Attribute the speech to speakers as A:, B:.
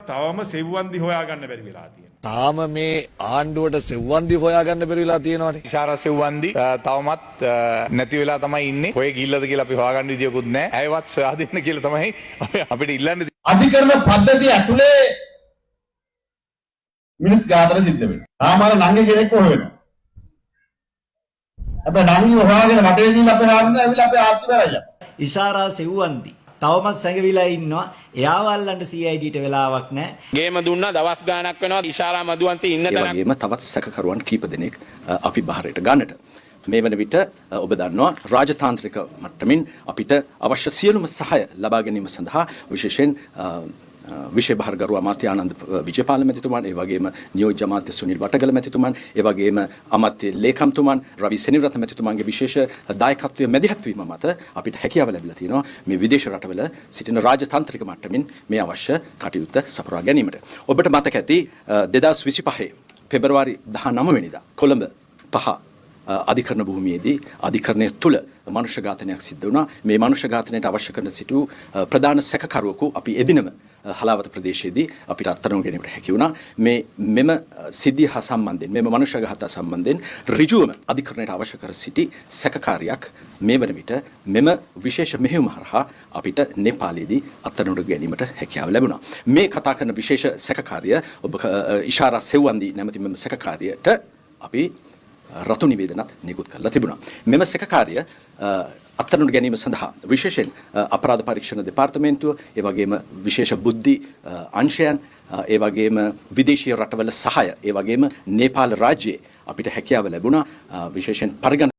A: තවම සෙව්වන්දි හොයාගන්න බැරි වෙලා තියෙනවා.
B: තාම මේ ආණ්ඩුවට සෙව්වන්දි හොයාගන්න බැරි වෙලා තියෙනවනේ.
C: ඉෂාරා සෙව්වන්දි තවමත් නැති වෙලා තමයි ඉන්නේ. කොහේ ගිහිල්ලාද කියලා අපි හොයාගන්න විදියකුත් නැහැ. ඇයවත් සොයා දෙන්න කියලා තමයි අපිට ඉල්ලන්න.
D: අධිකරණ පද්ධතිය ඇතුලේ මිනිස් ඝාතන සිද්ධ වෙනවා. තාම අර නංගි කෙනෙක් හොයනවා. හැබැයි නංගිව හොයාගෙන වටේ ගිහිල්ලා අපේ රාජ්‍ය ඇවිල්ලා අපේ ආච්චි මැරයියා.
E: ඉෂාරා සෙව්වන්දි තවමත් සැඟවිලා ඉන්නවා. එයාව අල්ලන්න CID ට වෙලාවක් නැහැ.
F: ගේම දුන්නා, දවස් ගාණක් වෙනවා ඉෂාරා මදුවන්ති ඉන්න
G: ඒ
F: තැනක්.
G: වගේම තවත් සැකකරුවන් කීප දෙනෙක් අපි බහරයට ගන්නට. මේ වන විට ඔබ දන්නවා රාජතාන්ත්‍රික මට්ටමින් අපිට අවශ්‍ය සියලුම සහාය ලබා ගැනීම සඳහා විශේෂයෙන් විශේෂ භාරගරු අමාත්‍ය ආනන්ද විජේපාල මැතිතුමන්, ඒ වගේම නියෝජ්‍ය අමාත්‍ය සුනිල් වටගල මැතිතුමන්, ඒ වගේම අමාත්‍ය ලේකම්තුමන් රවි සෙනවිරත්න මැතිතුමන්ගේ විශේෂ දායකත්වය මැදිහත් වීම මත අපිට හැකියාව ලැබිලා තියෙනවා මේ විදේශ රටවල සිටින රාජතාන්ත්‍රික මට්ටමින් මේ අවශ්‍ය කටයුත්ත සපුරා ගැනීමට. ඔබට මතක ඇති 2025 පෙබරවාරි 19 වෙනිදා කොළඹ 5 අධිකරණ භූමියේදී අධිකරණය තුළ මනුෂ්‍ය ඝාතනයක් සිද්ධ වුණා. මේ මනුෂ්‍ය ඝාතනයට අවශ්‍ය කරන සිටු ප්‍රධාන සැකකරුවෙකු අපි එදිනම හලාවත ප්‍රදේශයේදී අපිට අත්අඩංගුවට ගැනීමට හැකි වුණා. මේ මෙම සිද්ධිය හා සම්බන්ධයෙන්, මෙම මනුෂ්‍ය ඝාතන සම්බන්ධයෙන් ඍජුවම අධිකරණයට අවශ්‍ය කර සිටි සැකකාරියක් මේ වන විට මෙම විශේෂ මෙහෙයුම හරහා අපිට නේපාලයේදී අත්අඩංගුවට ගැනීමට හැකියාව ලැබුණා. මේ කතා කරන විශේෂ සැකකාරිය ඔබ ඉෂාරා සෙව්වන්දි නැමැති මෙම සැකකාරියට අපි රතු නිවේදනත් නිකුත් කරලා තිබුණා. මෙම සැකකාරිය අත්අඩංගුවට ගැනීම සඳහා විශේෂයෙන් අපරාධ පරීක්ෂණ දෙපාර්තමේන්තුව, ඒ වගේම විශේෂ බුද්ධි අංශයන්, ඒ වගේම විදේශීය රටවල සහාය, ඒ වගේම නේපාල රාජ්‍යයේ අපිට හැකියාව ලැබුණා විශේෂයෙන් පරිගණක